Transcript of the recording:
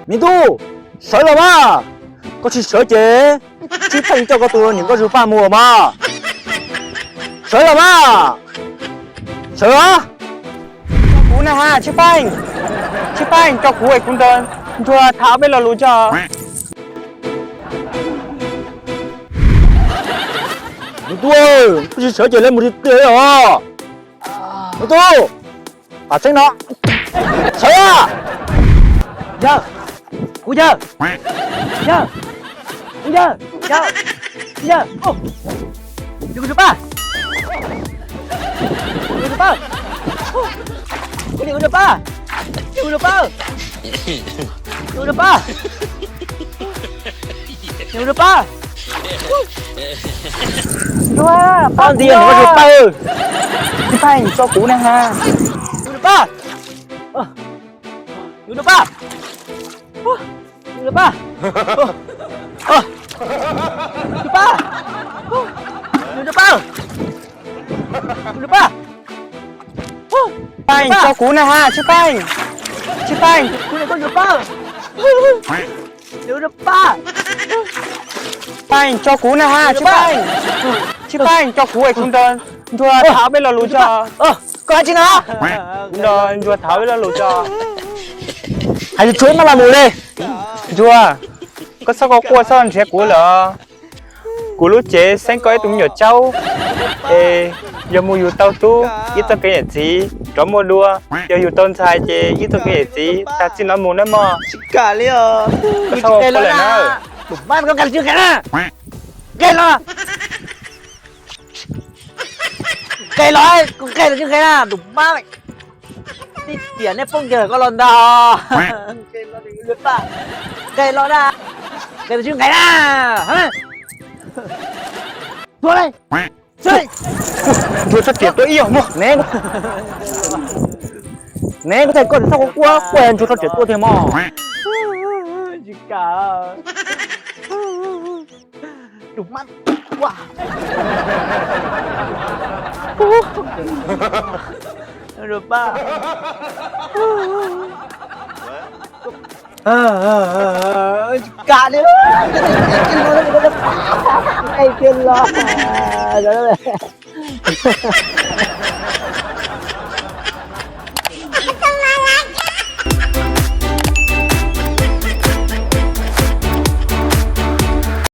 Me tub, sawv los mas. Koj tsis sawv ces Tsib Pheej coj koj tus niam Nkauj Zus Paj mus mas. Sawv los mas. Sawv os. Kuv na ha, Tsib Pheej. Tsib Pheej, tso kuv es kuv nrog Ntsuag tham ob peb lo lus tso. Me tub, koj tsis sawv ces lawv mus tiag tiag os. Me tub, pam tseeb no. Sawv. Yawg, kuv yawg. Yawg, kuv yawg, yawg, yawg, yawg. Yawg, kuv tus pab. Yawg, kuv tus pab. Kuv tus pab. Yawg, kuv tus pab. Yawg, kuv tus pab. Yawg, kuv tus pab. Ntsuag, pab ntiag, kuv tus pab. Tsib Pheej, tso kuv na ha. Yawg, kuv tus pab. Yawg, kuv tus pab. Yawg, kuv tus pab. Yawg, kuv tus pab. Yawg, kuv tus pab. Yawg, kuv tus pab. Tsib Pheej, tso kuv na ha, Tsib Pheej. Tsib Pheej, kuv tus pab. Yawg, kuv tus pab. Tsib Pheej, tso kuv na ha, Tsib Pheej. Tsib Pheej, tso kuv es kuv nrog Ntsuag tham ob peb lo lus tso. Koj hais tsis no? Kuv nrog Ntsuag tham ob peb lo lus tso. Hais tsis tshua maj mam mus li. Ntsuag, koj txhob quaj quaj txhob nrhiav kuv lawm. Kuv lub cev xeeb koj ib tug me nyuam tsaub, es yog mus yug tau tub ib txoj kev niam txiv rov muaj dua, yog yug tau ntxhais ces ib txoj kev niam txiv tag txij no mus nawb mog. Tsis kam li os. Koj txhob quaj quaj lawm na. Tus mab, koj nqes los tsis nqes na? Nqes los. Nqes los, kuv nqes los tsis nqes na, tus mab. Tib tiam nej poob ntawd koj los ntag. Nqes los na, nqes los tsis nqes na. Ntsuag, tso riam tuaj ib yam mog. Ne, kuv txhais koj txhob quaj quaj, Ntsuag tso riam tuaj tiag mog. Tsis kam. Tus mab quaj. Tus pab. Tsis kam li. Nqes kiag los.